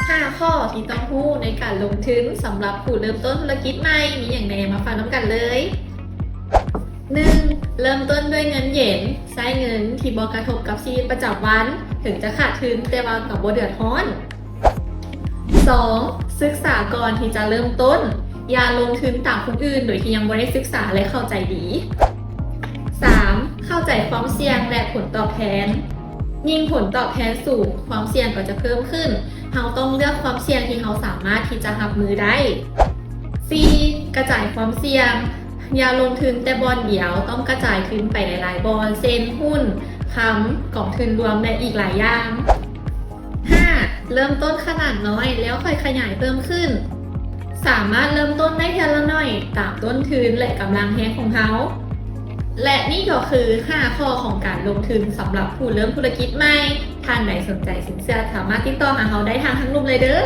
ຫ້າຂໍ້ທີ່ຕ້ອງຮູ້ໃນການລົງທຶນສຳລັບຜູ້ເລີ່ມຕົ້ນທຸລະກິດໃໝ່ມີຫຍັງແດ່? ມາຟັງນຳກັນເລີຍ. ໜຶ່ງ ເລີ່ມຕົ້ນດ້ວຍເງິນເຢັນ, ໃຊ້ເງິນທີ່ບໍ່ກະທົບກັບຊີວິດປະຈຳວັນ, ເຖິງຈະຂາດທຶນແຕ່ວ່າກໍບໍ່ເດືອດຮ້ອນ. ສອງ ສຶກສາກ່ອນທີ່ຈະເລີ່ມຕົ້ນ, ຢ່າລົງທຶນຕາມຄົນອື່ນໂດຍທີ່ຍັງບໍ່ໄດ້ສຶກສາ ແລະ ເຂົ້າໃຈດີ. ສາມ ເຂົ້າໃຈຄວາມສ່ຽງ ແລະ ຜົນຕອບແທນ. ຍິ່ງຜົນຕອບແທນສູງ, ຄວາມສ່ຽງກໍຈະເພີ່ມຂຶ້ນ. ເຮົາຕ້ອງເລືອກຄວາມສ່ຽງທີ່ເຮົາສາມາດທີ່ຈະຮັບມືໄດ້. ສີ່ ກະຈາຍຄວາມສ່ຽງ. ຢ່າລົງທຶນແຕ່ບ່ອນດຽວ, ຕ້ອງກະຈາຍທຶນໄປຫຼາຍໆບ່ອນ, ເຊັ່ນ ຫຸ້ນ, ຄຳ, ກອງທຶນລວມ ແລະ ອີກຫຼາຍຢ່າງ. ຫ້າ ເລີ່ມຕົ້ນຂະໜາດນ້ອຍ ແລ້ວຄ່ອຍຂະຫຍາຍເພີ່ມຂຶ້ນ. ສາມາດເລີ່ມຕົ້ນໄດ້ເທື່ອລະໜ້ອຍຕາມຕົ້ນທຶນ ແລະ ກຳລັງແຮງຂອງເຮົາ. ແລະ ນີ້ກໍຄືຫ້າຂໍ້ຂອງການລົງທຶນສຳລັບຜູ້ເລີ່ມທຸລະກິດໃໝ່. ທ່ານໃດສົນໃຈສິນເຊື່ອ ສາມາດຕິດຕໍ່ຫາເຮົາໄດ້ທາງທາງລຸ່ມເລີຍເດີ້.